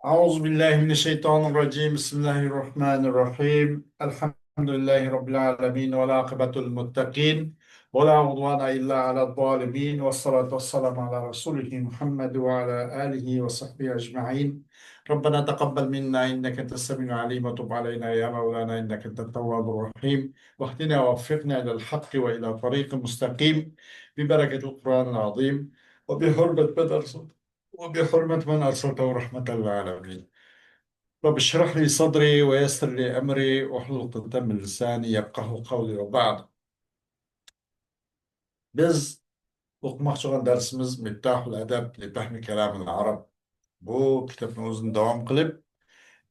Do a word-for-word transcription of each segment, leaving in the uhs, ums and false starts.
أعوذ بالله من الشيطان الرجيم. بسم الله الرحمن الرحيم. الحمد لله رب العالمين، والعاقبة للمتقين، ولا عدوان إلا على الظالمين، والصلاة والسلام على رسوله محمد وعلى آله وصحبه أجمعين. ربنا تقبل منا إنك أنت السميع العليم، وتب علينا يا مولانا إنك أنت التواب الرحيم، واهدنا ووفقنا إلى الحق وإلى طريق مستقيم، ببركة القرآن العظيم، وبحرمة من أرسلته وبحرمة من أرسلته رحمة للعالمين. رب اشرح لي صدري ويسر لي أمري واحلل عقدة من لساني يفقهوا قولي وبعد. بىز ئوقۇماقچى بولغان دەرسىمىز مىفتاھۇل ئەدەب لىفەھمى كالامىل ئەرەب. بۇ كىتابنىڭ ئۆزىنى داۋام قىلىپ،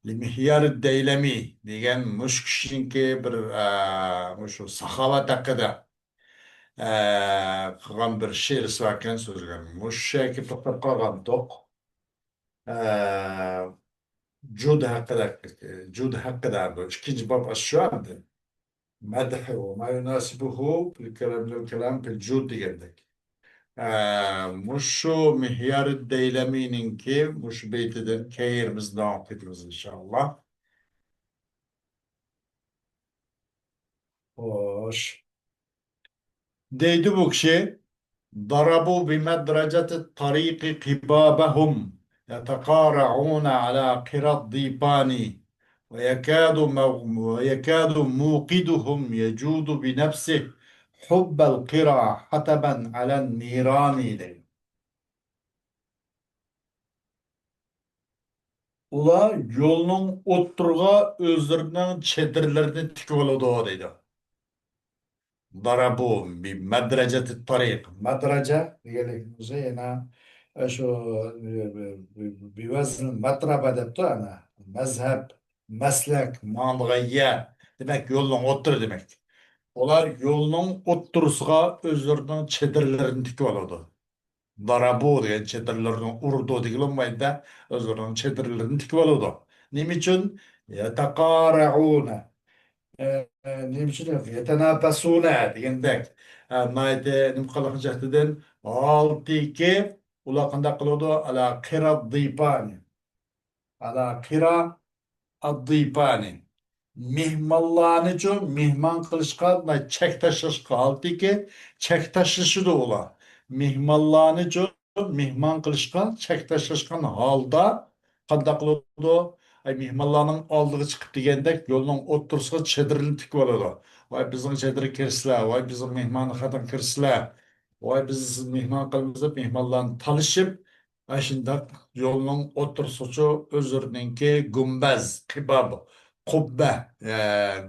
لىمىھيار دەيلەمى دېگەن مۇشۇ كىشىنىڭكى بىر، ئە، مۇشۇ ساخاۋەت ھەققىدە، ئە، قىلغان بىر شېئىرى باركەن سۆزلىگەن. مۇشۇ شېئىرگە توختاپ قالغانتۇق. ئە، جۇد ھەققىدە، جۇد ھەققىدە بۇ ئىككىنچى باب ئاشۇ ئەمدى. مەدھى ۋە ما يۇناسىبۇھۇ فىل كالام، فىل كالام فىل جۇد دېگەندەك. ئە، مۇشۇ مىھيار دەيلەمىنىڭكى مۇشۇ بېيتىدىن كەينىمىزدە داۋام قىلىمىز ئىنشائاللا. خوش. دەيدۇ بۇ كىشى، ضربوا بمدرجة الطريق قبابهم يتقارعون على قرى الضيبان ويكاد مو-، ويكاد موقدهم يجود بنفسه حب القرى حطبا على النيران دەيدۇ. ئۇلار يولنىڭ ئوتتۇرىغا ئۆزلىرىنىڭ چېدىرلىرىنى تىكىۋالىدۇ دەيدۇ. ضربوا بمدرجة الطريق. مەدرەجە دېگەنلىكىمىز يەنە شۇ بىۋەزن مەترەبە دەپتۇ ئەنە. مەزھەپ، مەسلەك، ماڭىدىغان يەر. دېمەك، يولنىڭ ئوتتۇرا دېمەك. ئۇلار يولنىڭ ئوتتۇرىسىغا ئۆزلىرىنىڭ چېدىرلىرىنى تىكىۋالىدۇ. ضربوا دېگەن چېدىرلىرىنى ئۇرىدۇ دېگىلى بولمايدۇ-دە، ئۆزلىرىنىڭ چېدىرلىرىنى تىكىۋالىدۇ. نېمە ئۈچۈن؟ يتقارعون. ئە، نېمە ئۈچۈن؟ يتنافسون دېگەندەك. ئە، ناھايىتى نېمە قىلغان جەھەتتىن ھالتىكى ئۇلار قانداق قىلىدۇ؟ على قرى الضيبان. على قرى الضيبان. مېھمانلارنىچۇ مېھمان قىلىشقا، چەك تاشلاشقا، ھالتىكى چەك تاشلىشىدۇ ئۇلار. مېھمانلارنىچۇ مېھمان قىلىشقا چەك تاشلاشقان ھالدا قانداق قىلىدۇ؟ ئەي، مېھمانلارنىڭ ئالدىغا چىقىپ دېگەندەك يولنىڭ ئوتتۇرىسىغا چېدىرنى تىكىۋالىدۇ. ۋاي، بىزنىڭ چېدىرغا كىرسىلە، ۋاي، بىزنىڭ مېھمانخانىغا كىرسىلە، ۋاي، بىز مېھمان قىلىمىز دەپ مېھمانلارنى تالىشىپ، ئاشۇنداق يولنىڭ ئوتتۇرىسىچۇ ئۆزلىرىنىڭكى گۈمبەز، قىباب، قۇببە، ئە،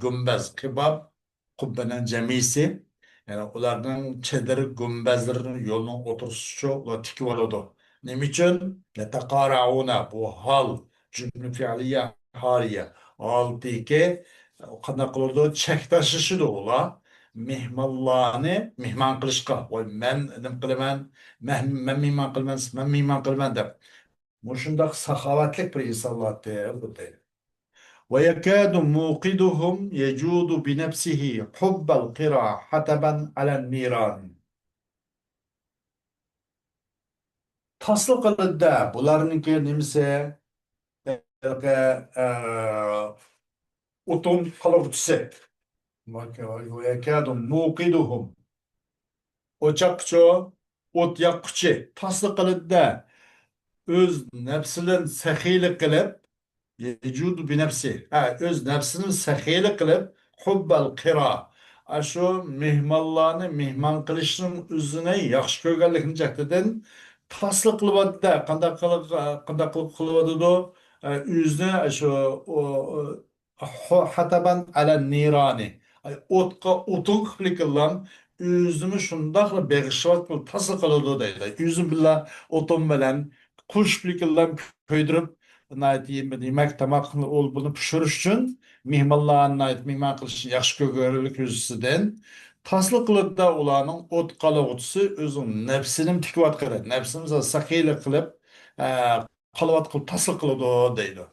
گۈمبەز، قىباب، قۇببىنىڭ جەمئىسى. يەنى ئۇلارنىڭ چېدىر گۈمبەزلىرىنى يولنىڭ ئوتتۇرىسىچۇ ئۇلار تىكىۋالىدۇ. نېمە ئۈچۈن؟ يتقارعون، بۇ ھال، جۈملە فېئلىيە ھالىيە. ھالىتىكى قانداق قىلىدۇ؟ چەك تاشلىشىدۇ ئۇلار. مېھمانلارنى مېھمان قىلىشقا، ۋاي، مەن نېمە قىلىمەن، مەن، مەن مېھمان قىلىمەن، مەن مېھمان قىلىمەن دەپ. مۇشۇنداق ساخاۋەتلىك بىر ئىنسانلاردى بۇ دەيدۇ. ويكاد موقدهم يجود بنفسه حب القرى حطبا على النيران. تاسلا قىلىدۇ-دە، بۇلارنىڭكى نېمىسى؟ ھېلىقى، ئە، ئوتۇن قالىغۇچىسى. ويكاد موقدهم. ئوچاققىچۇ، ئوت ياققۇچى. تاسلا قىلىدۇ-دە، ئۆز نەپسىدىن سېخىيلىق قىلىپ، يجود بنفسه. ھە، ئۆز نەپسىنى سېخىيلىق قىلىپ، حب القرى. ئاشۇ مېھمانلارنى مېھمان قىلىشنىڭ ئۆزىنى ياخشى كۆرگەنلىكىنىڭ جەھىتىدىن تاسلا قىلىۋاتىدۇ. قانداق قىلىپ، قانداق قىلىپ قىلىۋاتىدۇ؟ ئە، ئۆزىنى شۇ، ئۇ، ئۇ، حو-، حطبا على النيران. ئاي، ئوتقا ئوتۇن قىلىپ ئۆزىمۇ شۇنداقلا بېغىشلاپ تاسلا قىلىدۇ دەيدۇ. ئۆزى بىللە ئوتۇن بىلەن قوشۇپ كۆيدۈرۈپ، ناھايىتى يېمەك، تاماقنى ئۇل بۇنى پىشۇرۇش ئۈچۈن مېھمانلارنى ناھايىتى مېھمان قىلىشنى ياخشى كۆرگەنلىك يۈزىسىدىن تاسلا قىلىدۇ ئۇلارنىڭ ئوت قالىغۇچىسى ئۆزىنىڭ نەپسىنى تىكىۋاتقىلى، نەپسىنى سېخىيلىق قىلىپ، ئە، قالىۋاتقىلى تاسلا قىلىدۇ دەيدۇ.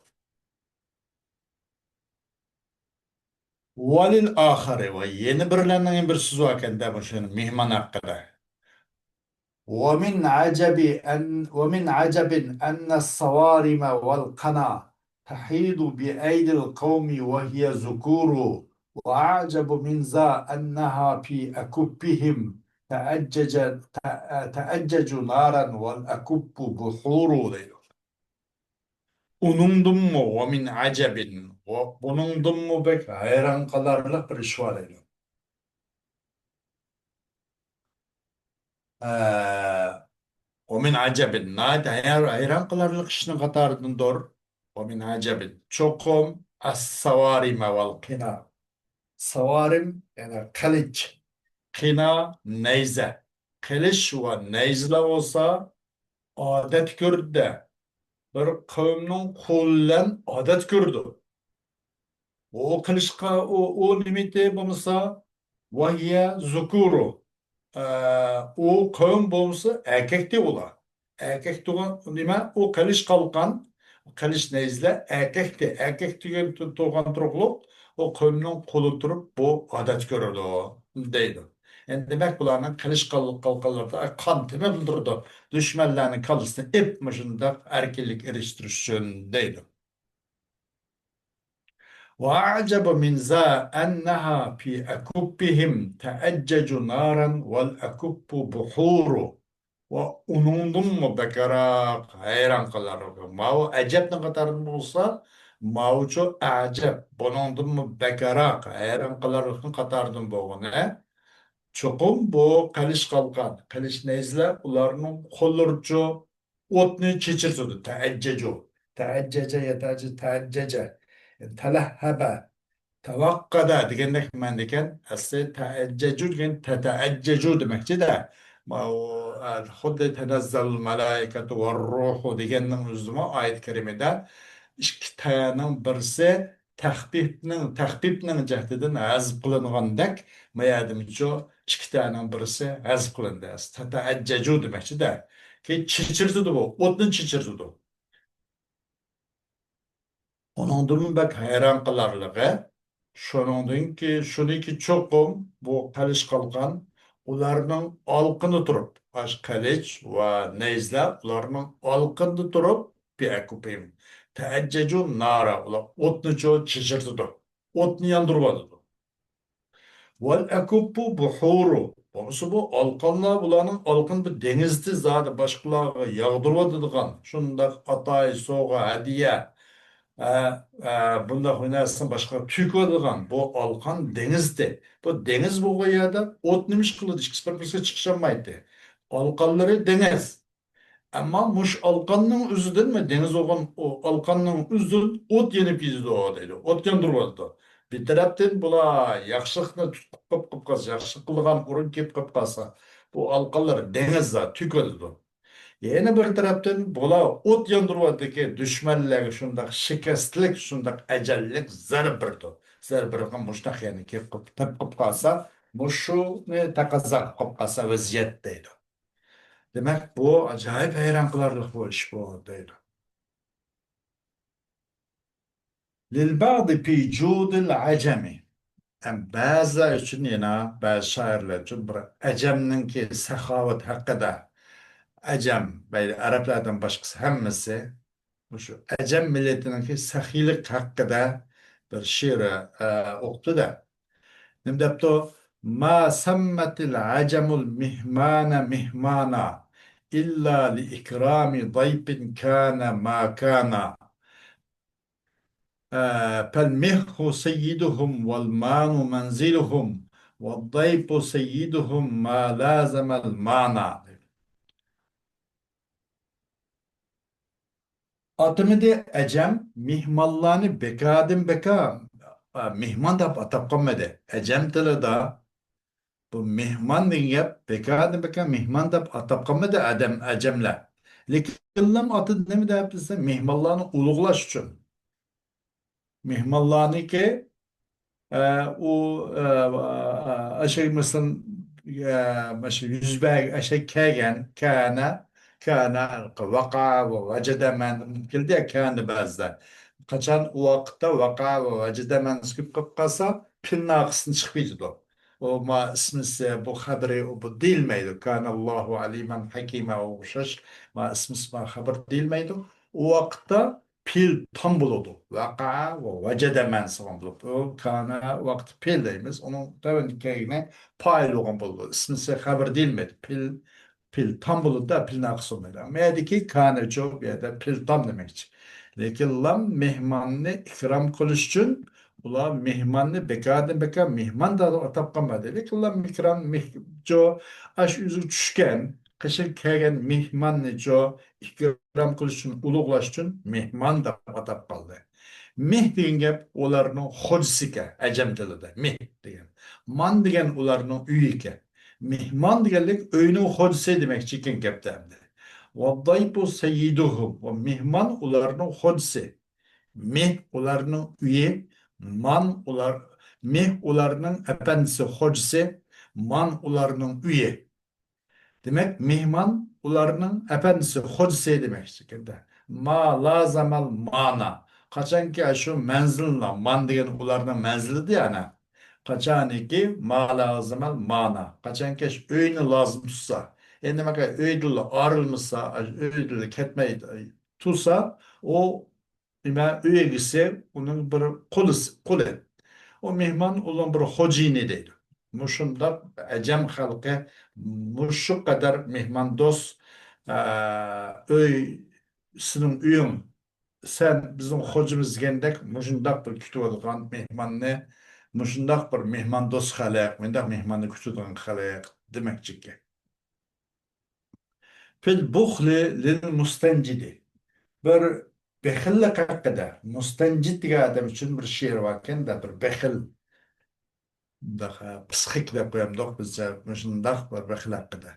وللآخر، ۋە يەنە بىرلەرنىڭ بىر سۆزى باركەن-دە، مۇشۇ مېھمان ھەققىدە. ومن عجب أن، ومن عجب أن الصوارم والقنا تحيض بأيدي القوم وهي ذكور، وأعجب من ذا أنها في أكفهم تأجج، تأجج نارا والأكف بحور دەيدۇ. ئۇنىڭدىنمۇ، ومن عجب، بۇنىڭدىنمۇ بەك ھەيران قالارلىق بىر ئىش بار دەيدۇ. ئە، ومن عجب، ناھايىتى ھەيران، ھەيران قالارلىق ئىشنىڭ قاتارىدىندۇر. ومن عجب، چوقۇم، الصوارم والقنا. ساۋارىم، يەنى قىلىچ، قىنا، نەيزە. قىلىچ ۋە نەيزىلەر بولسا ئادەتتە كۆرىدۇ. بىر قەۋمنىڭ قولى بىلەن ئادەتتە كۆرىدۇ. ئۇ قىلىچقا، ئۇ، ئۇ نېمىتى بولمىسا، وهي ذكور. ئە، ئۇ قەۋم بولمىسا ئەركەكتى ئۇلار. ئەركەك تۇرغان نېمە؟ ئۇ قىلىچ قالقان، قىلىچ نەيزىلەر ئەركەكتى. ئەركەك دېگەن تۇ-، تۇرغان تۇرۇقلۇق، ئۇ قەۋمنىڭ قولى تۇرۇپ، بۇ ئادەت كۆرىدۇ، دەيدۇ. يەنى دېمەك، بۇلارنىڭ قىلىچ قال-، قالقانلىرىدا قان تېمىپ تۇرىدۇ. دۈشمەنلەرنىڭ كاللىسىنى ئېپ، مۇشۇنداق ئەركىنلىك ئېرىشتۈرۈش ئۈچۈن، دەيدۇ. وأعجب من ذا أنها في أكفهم تأجج نارا والأكف بحور. ۋە ئۇنىڭدىنمۇ بەكرەك ھەيران قالارلىق. ماۋۇ ئەجەبنىڭ قاتارىدا بولسا، ماۋۇچۇ ئەجەب، بۇنىڭدىنمۇ بەكرەك ھەيران قالارلىقنىڭ قاتارىدىن بولغىنى، چوقۇم بۇ قىلىچ قالقان، قىلىچ نەيزىلەر ئۇلارنىڭ قوللىرىچۇ ئوتنى چېچىرتىدۇ. تەئەججەجۇ. تەئەججەجە، يەتەئەججە، تەئەججەجە. تەلەھھەبە. تەۋەققەدە دېگەندەك مەنىدىكەن. ئەسلى تەئەججەجۇ دېگەن تەتەئەججەجۇ دېمەكچىدە. ماۋۇ، ئە، خۇددى تەنەززەلۇل مەلائىكەتۇ ۋەرروھۇ دېگەننىڭ ئۆزىمۇ ئايەت كەرىمىدە ئىككى تەنىڭ بىرسى تەخپىپنىڭ، تەخپىپنىڭ جەھىتىدىن ھەزىپ قىلىنغاندەك، ما يەردىمۇچۇ ئىككى تەنىڭ بىرسى ھەزىپ قىلىندى. تەتەئەججەجۇ دېمەكچىدە. كېيىن چېچىرتىدۇ بۇ، ئوتنى چېچىرتىدۇ. ئۇنىڭدىنمۇ بەك ھەيران قالارلىقى، شۇنىڭدىنكى، شۇنىڭكى چوقۇم بۇ قىلىچ قالقان ئۇلارنىڭ ئالقىنى تۇرۇپ، ئاش قىلىچ ۋە نەيزىلەر ئۇلارنىڭ ئالقىنىدا تۇرۇپ، بىئەكۇپىم تەئەججەجۇ نارا، ئۇلار ئوتنىچۇ چېچىرتىدۇ، ئوتنى ياندۇرۇۋالىدۇ. ۋەل ئەكۇپپۇ بۇھۇرۇ. بولمىسا بۇ ئالقانلار، بۇلارنىڭ ئالقىنى بىر دېڭىزدە زادى باشقىلارغا ياغدۇرۇۋاتىدىغان، شۇنداق ئاتاي، سوغا، ھەدىيە، ئە، ئە، بۇنداق بىر نەرسىنى باشقىلارغا تۆكۈۋاتىدىغان بۇ ئالقان دېڭىزدە. بۇ دېڭىز بولغان يەردە ئوت نېمە ئىش قىلىدۇ؟ ئىككىسى بىر-بىرسىگە چىقىشالمايتتى. ئالقانلىرى دېڭىز. ئەمما مۇشۇ ئالقاننىڭ ئۆزىدىن، دېڭىز بولغان ئۇ ئالقاننىڭ ئۆزىدىن ئوت يېنىپ كېتىدۇ دەيدۇ. ئوت ياندۇرۇۋاتىدۇ. بىر تەرەپتىن بۇلار ياخشىلىقنى تۇتقۇپ قېلىپ قالسا، ياخشىلىق قىلىدىغان ئورۇن كېلىپ قېلىپ قالسا، بۇ ئالقانلار دېڭىزدا تۆكۈلىدۇ. يەنە بىر تەرەپتىن بۇلار ئوت ياندۇرۇۋاتىدىكى دۈشمەنلەرگە شۇنداق شىكەستلىك، شۇنداق ئەجەللىك زەربە بېرىدۇ. زەربە بېرىدىغان مۇشۇنداق يەرنى كېلىپ قېلىپ، تېپىپ قېلىپ قالسا، مۇشۇنى تەقەززا قىلىپ قېلىپ قالسا ۋەزىيەت دەيدۇ. دېمەك، بۇ ئاجايىپ ھەيران قالارلىق بۇ ئىش بۇ، دەيدۇ. للبعض في جود العجم. ھەم بەزىلەر ئۈچۈن يەنە، بەزى شائىرلار ئۈچۈن بىر ئەجەمنىڭكى ساخاۋەت ھەققىدە، ئەجەم، مەيلى ئەرەبلەردىن باشقىسى ھەممىسى، مۇشۇ ئەجەم مىللىتىنىڭكى سېخىيلىق ھەققىدە بىر شېئىر، ئە، ئوقۇپتۇ-دە. نېمە دەپتۇ؟ ما سمت العجم المهمان مهمانا إلا لإكرام ضيف كان ما كان. ئە، فالمه سيدهم والمان منزلهم والضيف سيدهم ما لازم المانا. ئاتىمىدى ئەجەم، مېھمانلارنى بىكاردىن بىكار، ئا، مېھمان دەپ ئاتاپ قالمىدى. ئەجەم تىلىدا بۇ مېھمان دېگەن گەپ، بىكاردىن بىكار مېھمان دەپ ئاتاپ قالمىدى ئادەم، ئەجەملەر. لېكىنلا ئاتىدى نېمە دەپ دېسە، مېھمانلارنى ئۇلۇغلاش ئۈچۈن. مېھمانلارنىڭكى، ئە، ئۇ، ئە، ئە، ئەشەگە مەسىلەن، ئە، مەشە يۈز بەرگەن، ئەشەگە كەلگەن، كەنە، كەنە، ۋەقە ۋە ۋەجەدە مەن كېلىدۇ يا، كەنە بەزىدە. قاچان ئۇ ۋاقىتتا ۋەقە ۋە ۋەجەدە مەنىسى كۆپ قېلىپ قالسا، پېئىلنىڭ ئارقىسىدىن چىقىپ كېتىدۇ. ئۇ ما ئىسمىسى، بۇ خەبىرى، ئۇ بۇ دېيىلمەيدۇ. كانەللاھۇ ئەلىمەن ھەكىمە ئوخشاش، ما ئىسمىسى، ما خەبىر دېيىلمەيدۇ. ئۇ ۋاقىتتا پېئىل تام بولىدۇ. ۋەقەئە ۋە ۋەجەدە مەنىسى بولغان بولۇپ، ئۇ كانە ۋاقتى پېئىل دەيمىز. ئۇنىڭ تۆۋەندىكى كەلگىنى پائىل بولغان بولىدۇ. ئىسمىسى خەبىر دېيىلمەيدۇ. پېئىل، پېئىل تام بولىدۇ، پېئىل ناقىس بولمايدۇ. ئەمما يەردىكى كانە چوق، بۇ يەردە پېئىل تام دېمەكچى. لېكىن لام مېھماننى ئىكرام قىلىش ئۈچۈن، ئۇلار مېھماننى بىكاردىن بىكار مېھمان دەپ ئاتاپ قالمىدى. لېكىن لام ئىكرام مېھ-، جۇ، ئاشۇ ئۆزىگە چۈشكەن، قېشىغا كەلگەن مېھماننى جۇ، ئىكرام قىلىش ئۈچۈن، ئۇلۇغلاش ئۈچۈن مېھمان دەپ ئاتاپ قالدى. مېھ دېگەن گەپ ئۇلارنىڭ خوجىسى ئىكەن، ئەجەم تىلىدا. مېھ دېگەن. مان دېگەن ئۇلارنىڭ ئۆيى ئىكەن. مېھمان دېگەنلىك ئۆينىڭ خوجىسى دېمەكچى ئىكەن گەپتە ئەمدى. ۋەددايپۇ سەييىدۇھۇم. ۋە مېھمان ئۇلارنىڭ خوجىسى. مېھ ئۇلارنىڭ ئۆيى. مان ئۇلار، مېھ ئۇلارنىڭ ئەپەندىسى، خوجىسى. مان ئۇلارنىڭ ئۆيى. دېمەك، مېھمان ئۇلارنىڭ ئەپەندىسى، خوجىسى دېمەكچىكەندە. ما لازەمەل مانا. قاچانكى شۇ مەنزىللا، مان دېگەن ئۇلارنىڭ مەنزىلىدى ئەنە. قاچانكى ما لازەمەل مانا. قاچانكى شۇ ئۆينى لازىم تۇتسا. ئەمدى ماكا ئۆيدىنلا ئايرىلمىسا، ئۆيدىنلا كەتمەي تۇرسا، ئۇ نېمە، ئۆي ئىگىسى، ئۇنىڭ بىر قۇلىسى، قۇلى. ئۇ مېھمان، ئۇنىڭ بىر خوجىيىنى دەيدۇ. مۇشۇنداق ئەجەم خەلقى مۇشۇ قەدەر مېھماندوست، ئە، ئۆي، سېنىڭ ئۆيۈڭ، سەن بىزنىڭ خوجىمىز دېگەندەك، مۇشۇنداق بىر كۈتۈۋالغان مېھماننى، مۇشۇنداق بىر مېھماندوست خەلق، مۇنداق مېھماننى كۈتىدىغان خەلق دېمەكچىكەن. فىل بۇخلى لىل مۇستەنجىدى. بىر بېخىللىق ھەققىدە، مۇستەنجىد دېگەن ئادەم ئۈچۈن بىر شېئىر باركەن-دە، بىر بېخىل. مۇنداق، ھە، پىسخىك دەپ قويامدۇق بىزچە، مۇشۇنداق بىر بېخىل ھەققىدە.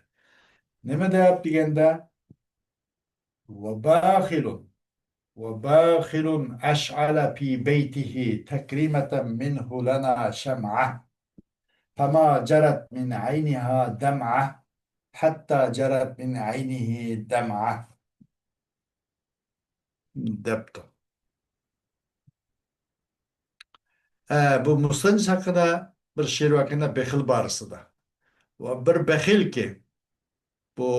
نېمە دەپ دېگەندە، وباخل، وباخل أشعل في بيته تكريمة منه لنا شمعة، فما جرت من عينها دمعة، حتى جرت من عينه دمعة. دەپتۇ. ئە، بۇ مۇستەنجىد ھەققىدە بىر شېئىر باركەن-دە، بېخىل بارىسىدا. ۋە بىر بېخىلكى، بۇ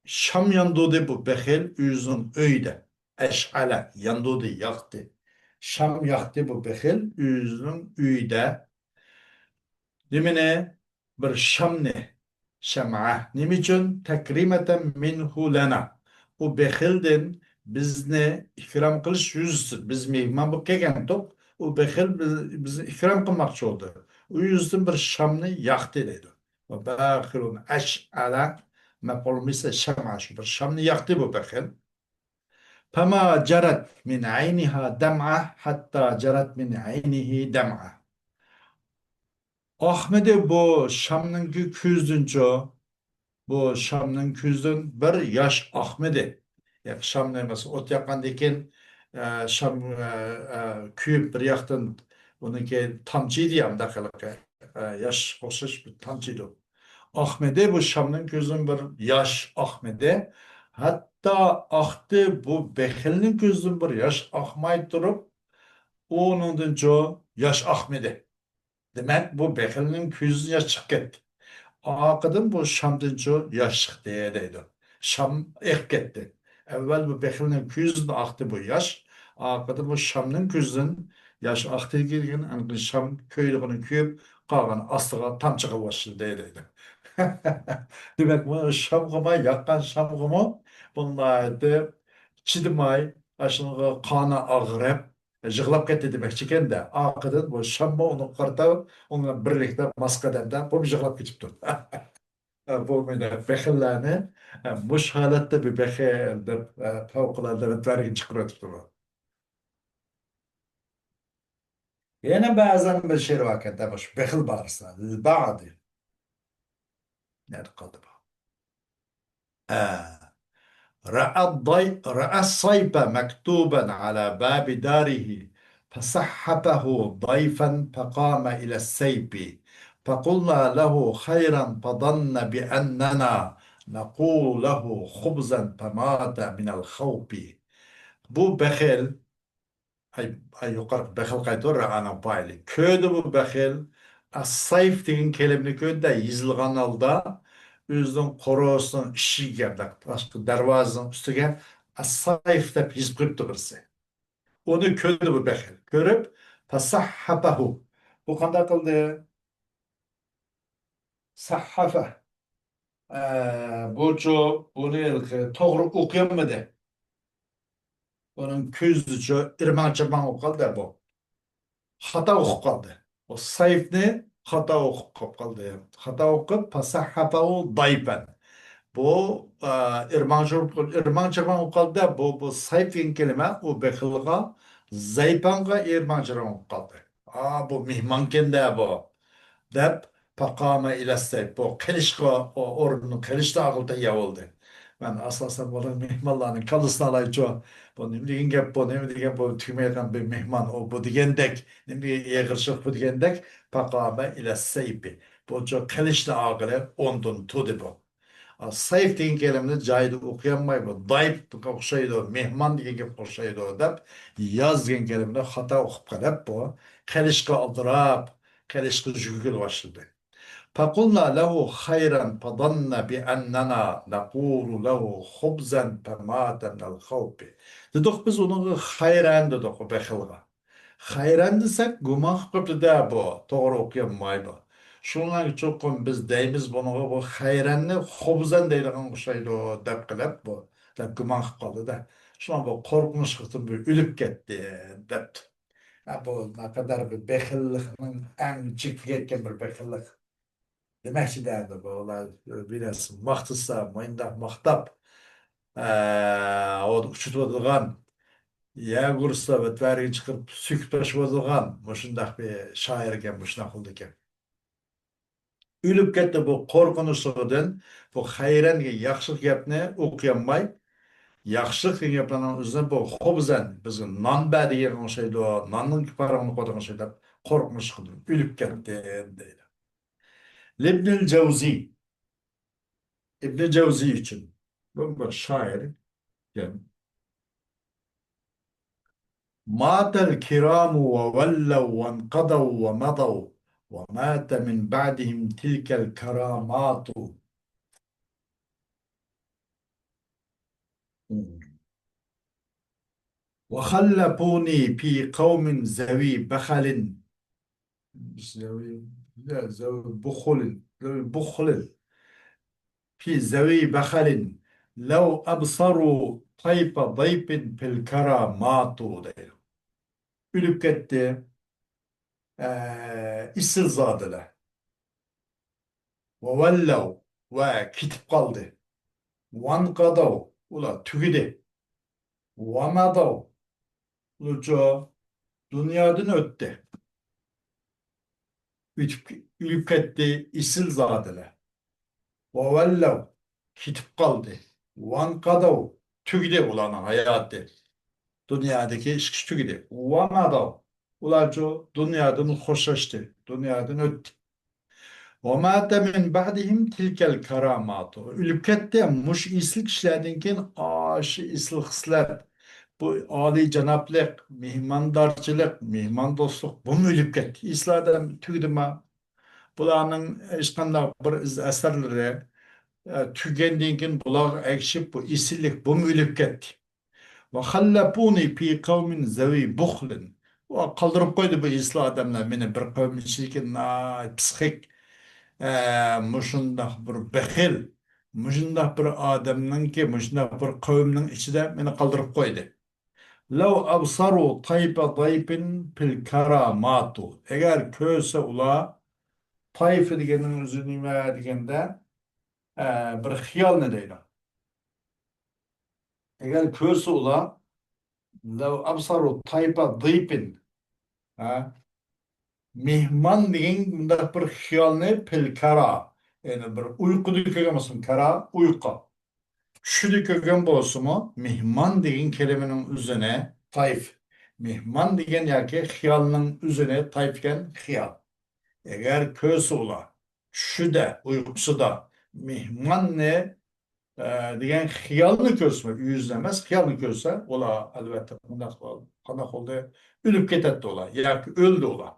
شام ياندۇردى بۇ بېخىل ئۆزىنىڭ ئۆيىدە. ئەشئەلە، ياندۇردى، ياقتى. شام ياقتى بۇ بېخىل ئۆزىنىڭ ئۆيىدە. نېمىنى؟ بىر شامنى. شەمئە. نېمە ئۈچۈن؟ تەكرىمەتەن مىنھۇ لەنا. ئۇ بېخىلدىن بىزنى ئىكرام قىلىش يۈزىسىدىن، بىز مېھمان بولۇپ كەلگەنتۇق، ئۇ بېخىل بىز، بىزنى ئىكرام قىلماقچى بولدى. ئۇ يۈزىدىن بىر شامنى ياقتى دەيدۇ. ۋە بەخىلۇن ئەشئەلە مەپئۇل مىسلى شەمئە، شۇ بىر شامنى ياقتى بۇ بېخىل. فما جرت من عينها دمعة حتى جرت من عينه دمعة. ئاقمىدى بۇ شامنىڭكى كۆزىدىنچۇ، بۇ شامنىڭ كۆزىدىن بىر ياش ئاقمىدى. ياق، شامنى مەسىلەن ئوت ياققاندىن كېيىن، ئە، شام، ئە، ئە، كۆيۈپ بىر ياقتىن ئۇنىڭكى تامچىيدۇ يا، ئۇنداق ھېلىقى، ئە، ياش ئوخشاش بىر تامچىيدۇ. ئاقمىدى، بۇ شامنىڭ كۆزىدىن بىر ياش ئاقمىدى. ھەتتا ئاقتى، بۇ بېخىلنىڭ كۆزىدىن بىر ياش ئاقماي تۇرۇپ، ئۇنىڭدىنچۇ ياش ئاقمىدى. دېمەك، بۇ بېخىلنىڭ كۆزىدىن ياش چىقىپ كەتتى. ئارقىدىن بۇ شامدىنچۇ ياش چىقتى دەيدۇ. شام ئېقىپ كەتتى. ئەۋۋەل بۇ بېخىلنىڭ كۆزىدىن ئاقتى بۇ ياش. ئارقىدىن بۇ شامنىڭ كۆزىدىن ياش ئاقتى دېگەن، ئاندىن شام كۆيىدىغىنى كۆيۈپ، قالغىنى ئاستىغا تامچىغا باشلىدى دەيدۇ. دېمەك، بۇ شامغىمۇ، ياققان شامغىمۇ بۇ ناھايىتى چىدىماي، ئاشۇنىڭغا قانى ئاغرىپ، يىغلاپ كەتتى دېمەكچىكەن-دە. ئارقىدىن بۇ شاممۇ ئۇنىڭغا قارىتا، ئۇنىڭ بىلەن بىرلىكتە ماس قەدەمدە بۇمۇ يىغلاپ كېتىپتۇ. بۇ مېنى بېخىللارنى مۇشۇ ھالەتتە بىر بېخىل دەپ، پەۋقۇلئاددە رەتۋەرگىنى چىقىرىۋېتىپتۇ بۇ. يەنە بەزەن بىر شېئىر باركەن-دە، مۇشۇ بېخىل بارىسىدا. لىل بەئدى. نەدە قالدى بۇ؟ ئە. رأى الضي-، رأى السيف مكتوبا على باب داره فصحفه ضيفا فقام إلى السيف فقلنا له خيرا فظن بأننا نقول له خبزا فمات من الخوف. بۇ بېخىل، ئاي، ئاي، يۇقىرىقى بېخىل قايتۇر، رەئانىڭ پائىلى. كۆردى بۇ بېخىل، ئەس-سەيف دېگەن كەلىمىنى كۆردى، يېزىلغان ھالدا ئۆزىنىڭ قورۇسىنىڭ ئىشىكىگە، باشقا دەرۋازىنىڭ ئۈستىگە ئەس-سەيف دەپ يېزىپ قويۇپتۇ بىرسى. ئۇنى كۆردى بۇ بېخىل. كۆرۈپ، فەسەھھەفەھۇ. بۇ قانداق قىلدى؟ سەھھەفە. ئە، بۇچۇ بۇنى توغرا ئوقۇيالمىدى. ئۇنىڭ كۆزىچۇ ئىرماڭ-چىرماڭ بولۇپ قالدى بۇ. خاتا ئوقۇپ قالدى. ئۇ سەيفنى خاتا ئوقۇپ قالدى. خاتا ئوقۇپ، فەسەھھەفەھۇ زەيفەن. بۇ، ئا، ئىرماڭ-چىرماڭ، ئىرماڭ-چىرماڭ بولۇپ قالدى. بۇ، بۇ سەيف دېگەن كەلىمە، ئۇ بېخىلغا، زەيپەنغا ئىرماڭ-چىرماڭ بولۇپ قالدى. ئا، بۇ مېھمانكەن-دە بۇ، دەپ، پەقامە ئىلەس-سەيف. بۇ قېلىشقا، ئو-، ئورنىنى قېلىشنى ئالغىلى تەييار بولدى. مەن ئاساسەن بۇنىڭ مېھمانلارنىڭ كاللىسىنى ئالايچۇ. بۇ نېمە دېگەن گەپ بۇ، نېمە دېگەن بۇ، تۈگىمەيدىغان بىر مېھمان ئۇ، بۇ دېگەندەك، نېمە دېگەن ئېغىرچىلىق بۇ دېگەندەك، پەقامە ئىلەس-سەيپى. بۇچۇ قېلىشنى ئالغىلى ئورنىدىن تۇردى بۇ. ئا، سەيف دېگەن كەلىمىنى جايىدا ئوقۇيالماي، بۇ زەيپقا ئوخشايدۇ، مېھمان دېگەن گەپكە ئوخشايدۇ دەپ، ياز دېگەن كەلىمىنى خاتا ئوقۇپ قېلىپ، بۇ قېلىشقا ئالدىراپ، قېلىشقا يۈگۈرگىلى باشلىدى. فقلنا له خيرا فظن بأننا نقول له خبزا فمات من الخوف. دېدۇق بىز ئۇنىڭغا خەيرەن دېدۇق، بېخىلغا. خەيرەن دېسەك، گۇمان قىلىپ قاپتۇ-دە بۇ، توغرا ئوقۇيالمايدۇ. شۇنىڭ چوقۇم بىز دەيمىز بۇنىڭغا، بۇ خەيرەننى خۇبزەن دەيدىغان ئوخشايدۇ دەپ قىلىپ بۇ، دەپ گۇمان قىلىپ قالدى-دە. شۇڭا بۇ قورقۇنچلۇقتىن بۇ ئۆلۈپ كەتتى دەپتۇ. ھە، بۇ نەقەدەر بىر بېخىللىقنىڭ ئەڭ چېكىگە يەتكەن بىر بېخىللىق. دېمەكچىدە، ئەمدى بۇلار بىرەرسى ماختىسا، مۇنداق ماختاپ، ئە، ئوت ئۇچۇتۇۋاتىدىغان، يەگە ئۇرسا، ۋەتۋەرىگە چىقىرىپ سۆكۈپ تاشلىۋاتىدىغان مۇشۇنداق بىر شائىر ئىكەن، مۇشۇنداق قىلىدىكەن. ئۆلۈپ كەتتى بۇ قورقۇنچلۇقىدىن، بۇ خەيرەن دېگەن ياخشىلىق گەپنى ئوقۇيالماي، ياخشىلىق دېگەن گەپلەرنىڭ ئۆزىنى بۇ خۇبزەن، بىزگە نان بەر دېگەنگە ئوخشايدۇ، ناننىڭ كىپارىڭنى قويىدىغان ئوخشايدۇ دەپ قورقۇنچلۇقىدىن ئۆلۈپ كەتتى دەيدۇ. لىبنىل جەۋزى، ئىبنى جەۋزى ئۈچۈن. بۇ بىر شائىر ئىكەن. ماتەل كىرامۇ ۋە ۋەللەۋ ۋەنقەدەۋ ۋە مەدەۋ ۋە ماتە مىن بەدىھىم تىلكەل كەراماتۇ. وخلفوني في قوم ذوي بخل، ذوي، لا، ذوي بخل، ذوي بخل، في ذوي بخل، لو أبصروا طيف ضيف في الكرامات دەيدۇ. ئۆلۈپ كەتتى، ئە، ئېسىلزادىلەر. ۋەللەۋ، ۋە كېتىپ قالدى. ۋەنقەدەۋ، ئۇلار تۈگىدى. ۋەمەدەۋ، ئۇلارچۇ دۇنيادىن ئۆتتى. ئۆتۈپ، ئۆلۈپ كەتتى ئېسىلزادىلەر. ۋەللەۋ، كېتىپ قالدى. ۋەنقەدەۋ، تۈگىدى ئۇلارنىڭ ھاياتى. دۇنيادىكى ئىش تۈگىدى. ۋەمەدەۋ، ئۇلارچۇ دۇنيادىن خوشلاشتى، دۇنيادىن ئۆتتى. ۋەماتە مىن بەدىھىم تىلكەل كەراماتۇ. ئۆلۈپ كەتتى. مۇشۇ ئېسىل كىشىلەردىن كېيىن ئاشۇ ئېسىل خىسلەت، بۇ ئالىيجانابلىق، مېھماندارچىلىق، مېھماندوستلۇق، بۇمۇ ئۆلۈپ كەتتى. ئېسىل ئادەم تۈگىدىما؟ بۇلارنىڭ ھېچقانداق بىر ئىز ئەسەرلىرى، ئە، تۈگىگەندىن كېيىن بۇلارغا ئەگىشىپ بۇ ئېسىللىك، بۇمۇ ئۆلۈپ كەتتى. ۋەخەللەپۇنى فى قەۋمىن زەۋى بۇخلىن. ۋە قالدۇرۇپ قويدى بۇ ئېسىل ئادەملەر مېنى بىر قەۋم ئىچىدىكى ناھايىتى پىسخىك، ئە، مۇشۇنداق بىر بېخىل، مۇشۇنداق بىر ئادەمنىڭكى، مۇشۇنداق بىر قەۋمنىڭ ئىچىدە مېنى قالدۇرۇپ قويدى. لەو ئەبسەرۇ تەيفە زەيفىن فىل كەراماتۇ. ئەگەر كۆرسە ئۇلار، تەيفە دېگەننىڭ ئۆزى نېمە دېگەندە، ئە، بىر خىيالنى دەيدۇ. ئەگەر كۆرسە ئۇلار، لەو ئەبسەرۇ تەيفە زەيفىن. ھە؟ مېھمان دېگەن مۇنداق بىر خىيالنى پىل كەرا، يەنى بىر ئۇيقۇدا كۆرگەن بولسىمۇ، كەرا، ئۇيقۇ. چۈشىدە كۆرگەن بولسىمۇ، مېھمان دېگەن كەلىمىنىڭ ئۆزىنى تەيف. مېھمان دېگەن ياكى خىيالنىڭ ئۆزىنى تەيف دېگەن خىيال. ئەگەر كۆرسە ئۇلار، چۈشىدە، ئۇيقۇسىدا مېھماننى، ئە، دېگەن خىيالنى كۆرسە، ئۆزىنى ئەمەس، خىيالنى كۆرسە، ئۇلار ئەلۋەتتە مۇنداق، قانداق بولدى؟ ئۆلۈپ كېتەتتى ئۇلار ياكى ئۆلدى ئۇلار.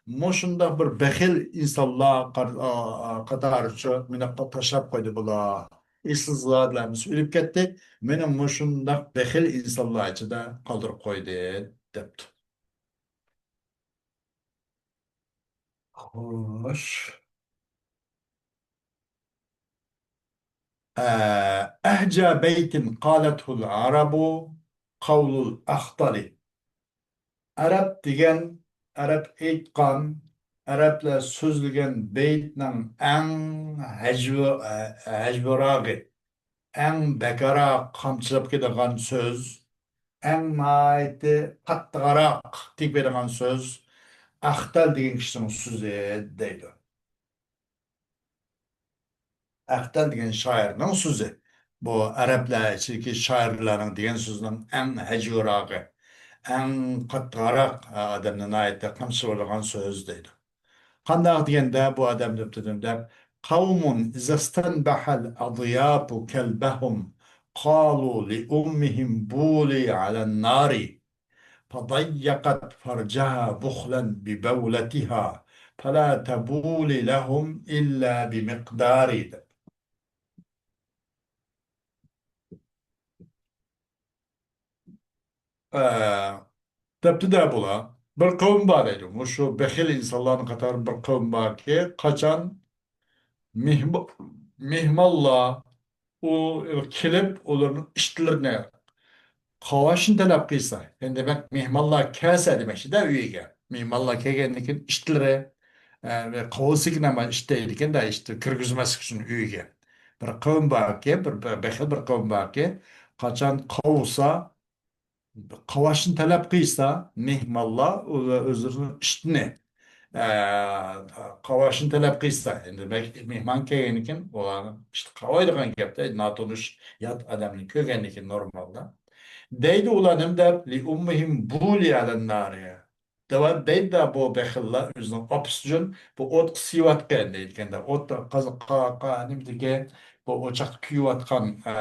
مۇشۇنداق بىر بېخىل ئىنسانلار قار-، ئا-، ئا-، قاتارىچۇ مېنى تاشلاپ قويدى بۇلار. ئېسىڭىزدە دېمىسە ئۆلۈپ كەتتى. مېنى مۇشۇنداق بېخىل ئىنسانلار ئىچىدە قالدۇرۇپ قويدى، دەپتۇ. خوش. ئە، أهجى بيت قالته العرب قول الأخطل. ئەرەب دېگەن، ئەرەب ئېيتقان، ئەرەبلەر سۆزلىگەن بەيتنىڭ ئەڭ ھەجۋ-، ھەجۋىراغى، ئەڭ بەكرەك قامچىلاپ كېتىدىغان سۆز، ئەڭ ناھايىتى قاتتىقراق تېگىپ كېتىدىغان سۆز ئەختەل دېگەن كىشىنىڭ سۆزى دەيدۇ. ئەختەل دېگەن شائىرنىڭ سۆزى. بۇ ئەرەبلەر ئىچىدىكى شائىرلارنىڭ دېگەن سۆزىنىڭ ئەڭ ھەجۋىراقى، ئەڭ قاتتىقراق، ئادەمنى ناھايىتى قامچىلايدىغان سۆز دەيدۇ. قانداق دېگەندە، بۇ ئادەم دەپتۇ دەپ، قوم إذا استنبح الأضياف كلبهم قالوا لأمهم بولي على النار فضيقت فرجها بخلا ببولتها فلا تبولي لهم إلا بمقدار. ئە، دەپتۇ دە بۇلار. بىر قەۋم بار دەيدۇ. مۇشۇ بېخىل ئىنسانلارنىڭ قاتارىدا بىر قەۋم باركى، قاچان مېھما-، مېھمانلار ئۇ كېلىپ، ئۇلارنىڭ ئىتلىرىنى قاۋاشنى تەلەپ قىلسا، يەنى دېمەك، مېھمانلار كەلسە دېمەكچىدە ئۆيىگە. مېھمانلار كەلگەندىن كېيىن ئىتلىرى، ئە، ۋە قاۋىسىكىن ئەمما ئىت دەيدىكەن-دە، ئىتنى كىرگۈزمەسلىك ئۈچۈن ئۆيىگە. بىر قەۋم باركى، بىر، بىر بېخىل بىر قەۋم باركى، قاچان قاۋىسا، قاۋاشنى تەلەپ قىلسا، مېھمانلار ئۇ-، ئۆزلىرىنىڭ ئىتىنى، ئە، قاۋاشنى تەلەپ قىلسا، ئەمدى مەك-، مېھمان كەلگەندىن كېيىن ئۇلارنىڭ ئىتى قاۋايدىغان گەپتە، ناتونۇش يات ئادەمنى كۆرگەندىن كېيىن نورمالدا. دەيدۇ ئۇلار نېمە دەپ؟ لأمهم بولي على النار. دەۋا-، دەيدۇ بۇ بېخىللار ئۆزىنىڭ ئاپىسى ئۈچۈن بۇ ئوتقا سىيىۋاتقان دەيدىكەن-دە. ئوت قاز-، قا-، قا-، نېمىدىكى، بۇ ئوچاقتا كۆيۈۋاتقان، ئە،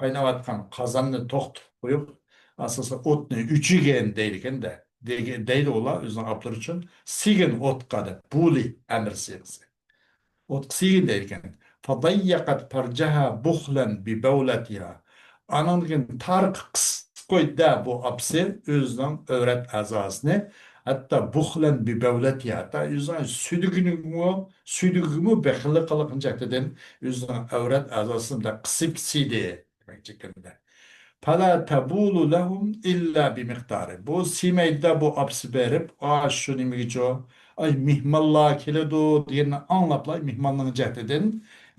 قايناۋاتقان قازاننى توختىتىپ قويۇپ، ئاساسەن ئوتنى ئۆچۈرگەن دەيدىكەن-دە. دېگە-، دەيدۇ ئۇلار ئۆزىنىڭ ئاپىلىرى ئۈچۈن سىگىن ئوتقا دەپ، بولي ئەمىر سىيغىسى. ئوتقا سىگىن دەيدىكەن. فضيقت فرجها بخلا ببولتها. ئانىڭدىن كېيىن تارىقى قىسىپ قويدى-دە بۇ ئاپىسى ئۆزىنىڭ ئەۋرەت ئەزاسىنى. ھەتتا بخلا ببولتها، ھەتتا ئۆزىنىڭ سۈيدۈكىنىمۇ، سۈيدۈكىمۇ بېخىللىق قىلغان جەھەتتىن ئۆزىنىڭ ئەۋرەت ئەزاسىنى بۇنداق قىسىپ سىيدى. دېمەكچى ئىكەن-دە. فلا تبول لهم إلا بمقدار. بۇ سىيمەيدۇ-دە بۇ ئاپىسى بېرىپ، ئا، شۇ نېمىگىچۇ؟ ئاي، مېھمانلار كېلىدۇ دېگەننى ئاڭلاپلا مېھماننىڭ جەھىتىدىن،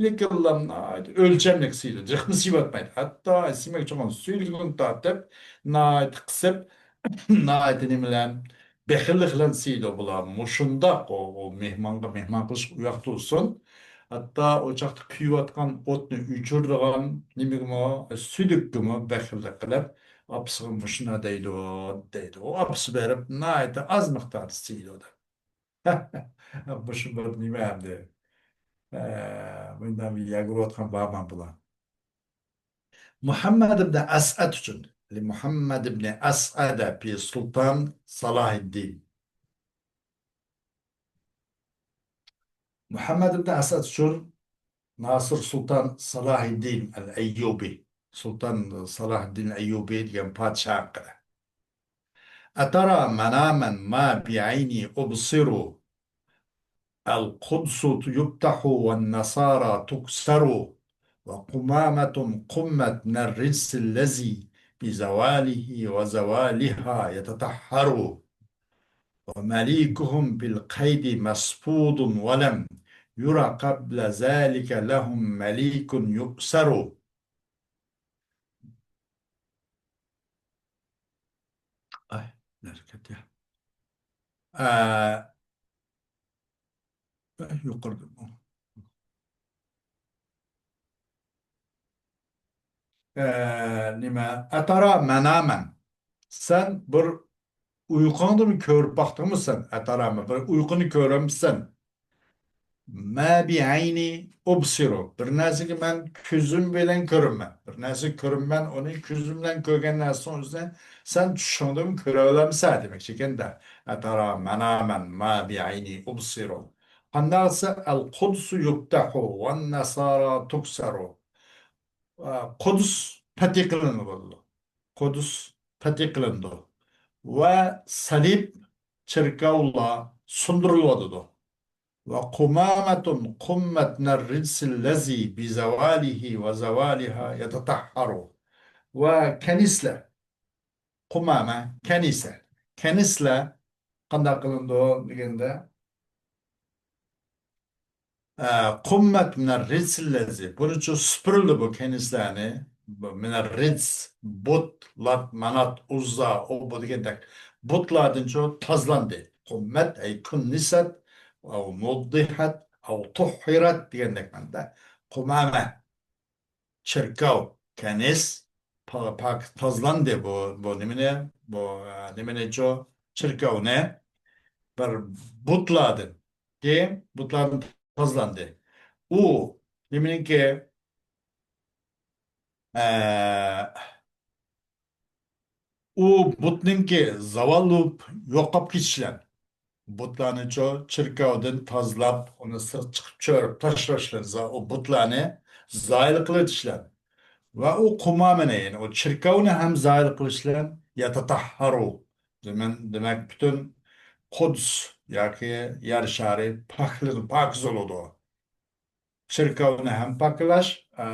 لېكىنلا ناھايىتى ئۆلچەملىك سىيىدۇ. جىقنى سىيىۋەتمەيدۇ. ھەتتا سىيمەكچى بولغان سۈيدۈكىنى تارتىپ، ناھايىتى قىسىپ، ناھايىتى نېمە بىلەن، بېخىللىق بىلەن سىيىدۇ بۇلار. مۇشۇنداق ئۇ، ئۇ مېھمانغا مېھمان قىلىشقا ئۇياق تۇرسۇن. ھەتتا ئوچاقتا كۆيۈۋاتقان ئوتنى ئۆچۈرىدىغان نېمىگىمۇ، سۈيدۈككىمۇ بېخىللىق قىلىپ، ئاپىسىغا مۇشۇنداق دەيدۇ، دەيدۇ. ئۇ ئاپىسى بېرىپ ناھايىتى ئاز مىقداردا سىيىدۇ دەپ. مۇشۇ بىر نېمە ئەمدى. ئە، مۇنداق بىر يەرگە ئۇرۇۋاتقان بارمان بۇلار. مۇھەممەد ئىبنى ئەسئەد ئۈچۈن. لمحمد بن أسعد في سلطان صلاح الدين. مۇھەممەد ئىبنى ئەسئەد ئۈچۈن ناسىر سۇلتان سالاھىددىن ئەل ئەييۇبى، سۇلتان سالاھىددىن ئەييۇبى دېگەن پادىشاھ ھەققىدە. أترى مناما ما بعيني أبصر، القدس يفتح والنصارى تكسر، وقمامة قمت من الرجس الذي بزواله وزوالها يتطهر، ومليكهم بالقيد مسفود ولم ير قبل ذلك لهم مليك يؤسر. ئاي، نەرسە كەتتى. ئە، ئە، يۇقىرىدا. ئە، نېمە؟ أترى مناما. سەن بىر ئۇيقۇڭدىمۇ كۆرۈپ باقتىڭمۇ سەن؟ أترى ما، بىر ئۇيقۇنى كۆرەمسەن؟ ما بعيني أبصر. بىر نەرسىگە مەن كۆزۈم بىلەن كۆرىمەن. بىر نەرسە كۆرىمەن، ئۇنى كۆزۈم بىلەن كۆرگەن نەرسىنىڭ ئۆزىنى سەن چۈشۈڭدىمۇ كۆرەلەمسەن دېمەكچىكەن-دە. أترى مناما ما بعيني أبصر. قانداقسا القدس يفتح والنصارى تكسر. ئە، قۇدس پەتھى قىلىنىدۇ. قۇدس پەتھى قىلىنىدۇ. ۋە سەلىب، چېركاۋلار سۇندۇرۇلۇۋاتىدۇ. وقمامة قمت من الرجس الذي بزواله وزوالها يتطهر. ۋە كەنىسلەر، قمامة، كەنىسە. كەنىسلەر قانداق قىلىنىدۇ دېگەندە، ئە، قمت من الرجس الذي، بۇنىچۇ سۈپۈرۈلدى بۇ كەنىسلەرنى. بۇ من الرجس، بۇت، لات، مانات، ئۇززا، ئۇ بۇ دېگەندەك بۇتلاردىنچۇ تازىلاندى. قمت، أي كنست، أو نضحت، أو طهرت دېگەندەك مەنىدە. قمامة، چېركاۋ، كەنىس، پا-، پاك، تازىلاندى بۇ، بۇ نېمىنى، بۇ، ئە، نېمىنىچۇ، چېركاۋنى بىر بۇتلاردىن، كېيىن بۇتلاردىن تازىلاندى. ئۇ نېمىنىڭكى، ئە، ئۇ بۇتنىڭكى زاۋال بولۇپ يوقاپ كېتىشلەن. بۇتلارنىچۇ چېركاۋدىن تازىلاپ، ئۇنى سىرت چىقىپ چۆرۈپ تاشلاشلان، زا-، ئۇ بۇتلارنى زايىل قىلىۋېتىشلەن. ۋە ئۇ قۇمامىنى، يەنى ئۇ چېركاۋنى ھەم زايىل قىلىشلان، يەتەتەھھەرۇ. دېمەن-، دېمەك، پۈتۈن قۇدس ياكى يەر شارى پاكلىنىپ، پاكىز بولىدۇ. چېركاۋنى ھەم پاكلاش، ئە،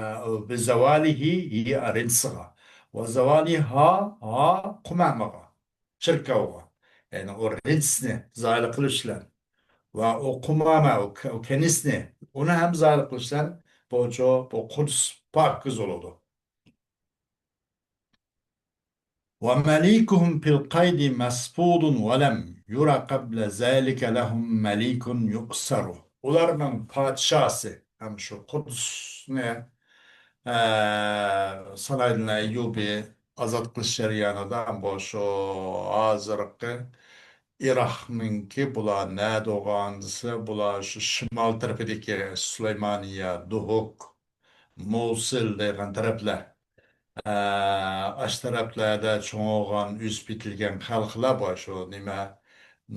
بىزاۋالىھى، ھى رىجسىغا. ۋە زاۋالىھا، ھا قۇمامىغا، چېركاۋغا. يەنى ئۇ رىجسنى زايىل قىلىش بىلەن. ۋە ئۇ قۇمامە، ئۇ ك-، ئۇ كەنىسنى، ئۇنى ھەم زايىل قىلىش بىلەن بۇچۇ، بۇ قۇدس پاكىز بولىدۇ. ومليكهم في القيد مسبوط ولم ير قبل ذلك لهم مليك يؤسر. ئۇلارنىڭ پادىشاھسى، ھەم شۇ قۇدسنى، ئە، سالاھىدىن ئەييۇبى ئازاد قىلىش جەريانىدا، بۇ شۇ ھازىرقى ئىراقنىڭكى، بۇلار نەدە بولغان دېسە، بۇلار شۇ شىمال تەرىپىدىكى سۇلايمانىيە، دۇھۇك، موسىل دەيدىغان تەرەپلەر. ئە، ئاشۇ تەرەپلەردە چوڭ بولغان، ئۆسۈپ يېتىلگەن خەلقلەر بار. شۇ نېمە،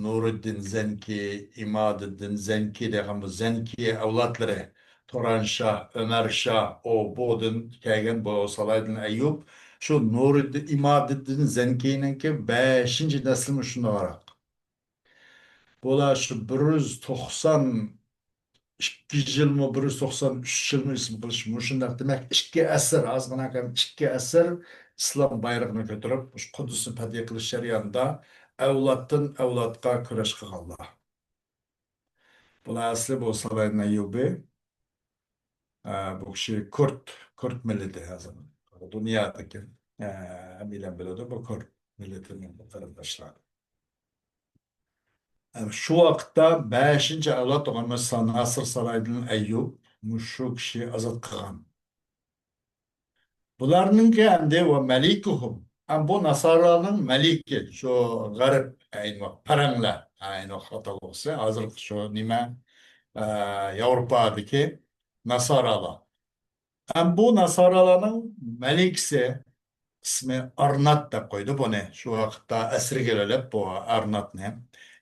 نۇرىددىن زەنكى، ئىمادىددىن زەنكى دېگەن بۇ زەنكى ئەۋلادلىرى، تۇران شاھ، ئۆمەر شاھ، ئۇ بۇدىن كەلگەن بۇ سالاھىدىن ئەييۇب. شۇ نۇرىددىن، ئىمادىددىن زەنكىنىڭكى بەشىنچى نەسلىمۇ شۇنداقراق. بۇلار شۇ بىر يۈز توقسان ئىككى يىلمۇ، بىر يۈز توقسان ئۈچ يىلمۇ ھېساب قىلىش مۇشۇنداق. دېمەك، ئىككى ئەسىر، ئازغىنە كەم ئىككى ئەسىر ئىسلام بايرىقىنى كۆتۈرۈپ، مۇشۇ قۇددۇسنى پەتھى قىلىش جەريانىدا ئەۋلادتىن ئەۋلادقا كۈرەش قىلغانلار. بۇلار ئەسلى بۇ سالاھىدىن ئەييۇبى، ئە، بۇ كىشى كۇرد، كۇرد مىللىتى ھازىر. دۇنيادىكى، ئە، ھەممەيلەن بىلىدۇ، بۇ كۇرد مىللىتىنىڭ قېرىنداشلار. شۇ ۋاقىتتا بەشىنچى ئەۋلاد بولغان مۇسا-، ناسىر سالاھىدىن ئەييۇب مۇشۇ كىشى ئازاد قىلغان. بۇلارنىڭكى ئەمدى ۋە مەلىكىھۇم. ئەم بۇ ناسارانىڭ مەلىكى، شۇ غەرب، ئەينى ۋاقىت پەرەڭلەر، ئەينى ۋاقىت ئاتالغۇسى، ھازىرقى شۇ نېمە، ئە، ياۋروپادىكى ناسارالار. ئەم بۇ ناسارالارنىڭ مەلىكىسى ئىسمى ئارنات دەپ قويدى بۇنى. شۇ ۋاقىتتا ئەسىرگە ئېلىپ بۇ ئارناتنى،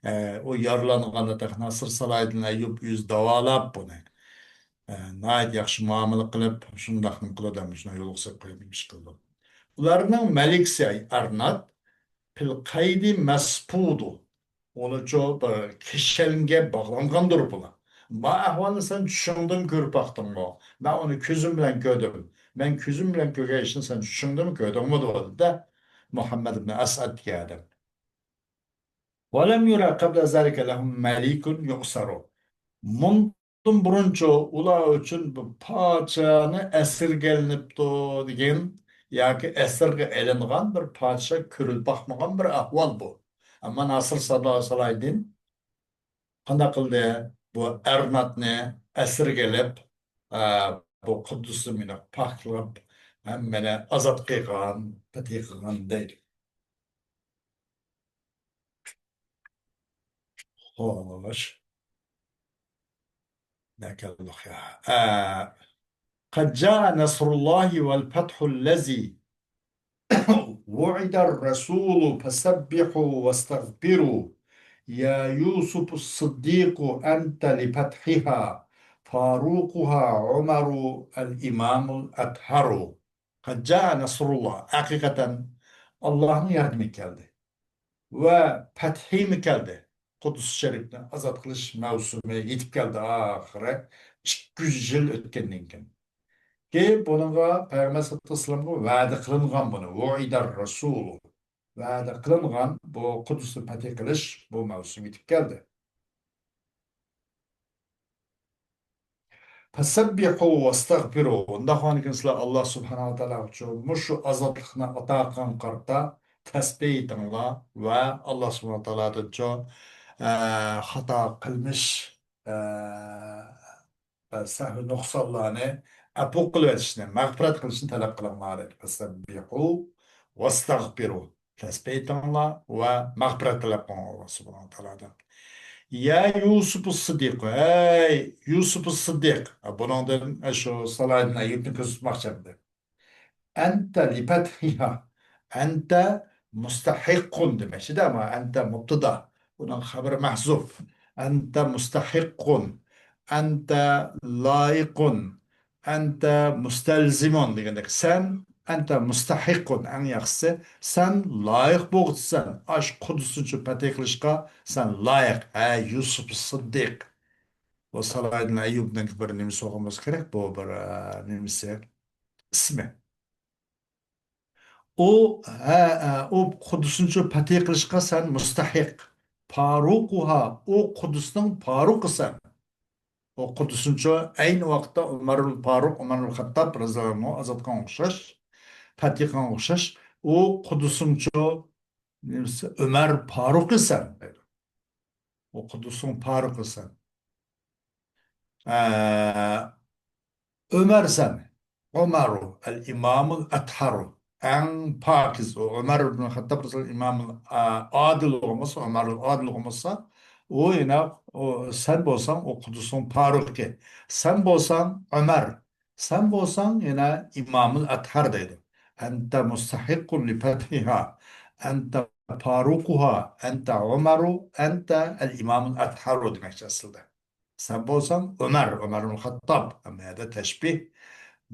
ئە، ئۇ يارىلانغاندا تېخى ناسىر سالاھىدىن ئەييۇب ئۆزى داۋالاپ بۇنى، ئە، ناھايىتى ياخشى مۇئامىلە قىلىپ، شۇنداقنى قىلىدۇ، مۇشۇنداق يولغا سېلىپ قويۇپ ئىش قىلدى. ئۇلارنىڭ مەلىكىسى ئارنات پىل قەيدى مەسپۇدۇ. ئۇنىچۇ بىر كېسەلگە باغلانغاندۇر بۇلار. ما ئەھۋالنى سەن چۈشۈڭدىمۇ كۆرۈپ باقتىڭمۇ؟ مەن ئۇنى كۆزۈم بىلەن كۆردۈم. مەن كۆزۈم بىلەن كۆرگەن ئىشنى سەن چۈشۈڭدىمۇ كۆردۈڭمۇ دېدى-دە، مۇھەممەد ئىبن ئەسئەد دېگەن ئادەم. ۋەلەم يۇرە قەبلە زالىكە لەھۇم مەلىكۇن يۇئسەرۇ. مۇندىن بۇرۇنچۇ ئۇلار ئۈچۈن بىر پادىشاھنى ئەسىرگە ئېلىنىپتۇ دېگەن ياكى ئەسىرگە ئېلىنغان بىر پادىشاھ كۆرۈلۈپ باقمىغان بىر ئەھۋال بۇ. ئەمما ناسىر سادا-، سالاھىدىن قانداق قىلدى؟ بۇ ئەرناتنى ئەسىرگە ئېلىپ، ئە، بۇ قۇددۇسنى مۇنداق پاكلاپ، ھەممىنى ئازاد قىلغان، پەتھى قىلغان دەيدۇ. خوش. نەكەلدۇق يا. ئە، قد جاء نصر الله والفتح الذي وعد الرسول فسبحوا واستغفروا يا يوسف الصديق أنت لفتحها فاروقها عمر الإمام الأطهر. قد جاء نصر الله. ھەقىقەتەن ئاللاھنىڭ ياردىمى كەلدى. ۋە پەتھىمۇ كەلدى. قۇدس شەرىپنى ئازاد قىلىش مەۋسۇمى يېتىپ كەلدى ئاخىرى. ئىككى يۈز يىل ئۆتكەندىن كېيىن. كېيىن بۇنىڭغا پەيغەمبەر سەللەللاھۇ ئەلەيھى ۋەسەللەمگە ۋەدە قىلىنغان بۇنى. ۋۇئىدەر رەسۇلۇ. ۋەدە قىلىنغان بۇ قۇدسنى پەتھى قىلىش بۇ مەۋسۇم يېتىپ كەلدى. فسبحوا واستغفروا. ئۇنداق بولغاندىكىن سىلەر ئاللا سۇبھانەھۇ ۋە تائالا ئۈچۈن مۇشۇ ئازادلىقنى ئاتا قىلغان قارتا تەسبىھ ئېيتىڭلار ۋە ئاللا سۇبھانەھۇ ۋە تائالادىنچۇ، ئە، خاتا قىلمىش، ئە، سەھۋ نۇقسانلارنى ئەپۇ قىلىۋېتىشنى، مەغپىرەت قىلىشنى تەلەپ قىلىڭلار دەيدۇ. فسبحوا واستغفروا. تەسبىھ ئېيتىڭلار ۋە مەغپىرەت تەلەپ قىلىڭ ئاللا سۇبھانەھۇ ۋە تائالادىن. يا يوسۇپ سىددىق، ھەي يۇسۇپ سىددىق. بۇنىڭدىن شۇ سالاھىدىن ئەييۇبنى كۆزىتىپ باقماقچى ئەمدى. أنت لفتحها. أنت مستحق دېمەكچىدە، ئەمما أنت مۇبتەدا. بۇنىڭ خەبىرى مەھزۇف. أنت مستحق. أنت لائق. أنت مستلزم دېگەندەك، سەن، أنت مستحق، ئەڭ ياخشىسى، سەن لايىق بولغۇچىسەن. ئاش قۇدسىنچۇ پەتھى قىلىشقا سەن لايىق. ھە، يۇسۇپ سىددىق. بۇ سالاھىدىن ئەييۇبنىڭ بىر نېمىسى بولغان بولسا كېرەك، بۇ بىر، ئە، نېمىسى، ئىسمى. ئۇ، ھە، ھە، ئۇ قۇدسىنچۇ پەتھى قىلىشقا سەن مۇستەھىق. فاروقۇھا، ئۇ قۇدسنىڭ پاروقىسەن. ئۇ قۇدسىنچۇ ئەينى ۋاقىتتا ئۆمەرۇل پاروق، ئۆمەرۇل خەتتاب رەزىياللاھۇ ئەنھۇ ئازاد قىلغان ئوخشاش، پەتھى قىلغان ئوخشاش، ئۇ قۇدسىنچۇ نېمىسى، ئۆمەر پاروقىسەن دەيدۇ. ئۇ قۇدسنىڭ پاروقىسەن. ئە، ئۆمەرسەن. ئۆمەرۇ، ئەل ئىمامۇل ئەتھەرۇ. ئەڭ پاكىز. ئۇ ئۆمەر ئىبن خەتتاب رەزىياللاھۇ ئەنھۇ ئىمامۇل، ئە، ئادىل بولغان بولسا، ئۆمەرۇل ئادىل بولغان بولسا، ئۇ يەنە، ئۇ، سەن بولساڭ، ئۇ قۇدسنىڭ پاروقى. سەن بولساڭ ئۆمەر. سەن بولساڭ يەنە ئىمامۇل ئەتھەر دەيدۇ. أنت مستحق لفتحها. أنت فاروقها. أنت عمر. أنت الإمام الأطهر دېمەكچى ئەسلىدە. سەن بولساڭ ئۆمەر، ئۆمەر ئىبن خەتتاب. ئەمما يەردە تەشبىھ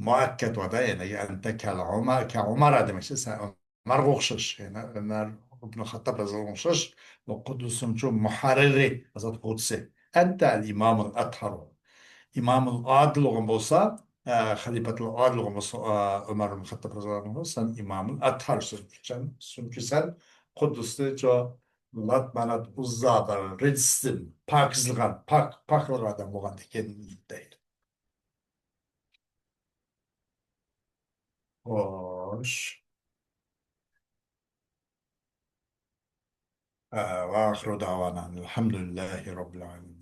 مۇئەككەد بار-دە، يەنى أنت كالعمر، كعمر دېمەكچى. سەن ئۆمەرگە ئوخشاش، يەنى ئۆمەر ئىبن خەتتاب رەزىياللاھۇ ئەنھۇغا ئوخشاش، ۋە قۇدسىنچۇ مۇھەررىرى، ئازاد قىلغۇچىسى. أنت الإمام الأطهر. ئىمامۇل ئادىل بولغان بولسا، ئە، خەلىپەتۇل ئادىل بولغان بولسا، ئە، ئۆمەر ئىبن خەتتاب رەزىياللاھۇ ئەنھۇ، سەن ئىمامۇل ئەتھەر، چۈنكى سەن، چۈنكى سەن قۇدسنى شۇ لات، مانات، ئۇززا، رىجسدىن پاكىزلىغان، پاك، پاكلىغان ئادەم بولغاندىكىن دەيدۇ. خوش. ئە، وآخر دعوانا الحمد لله رب العالمين.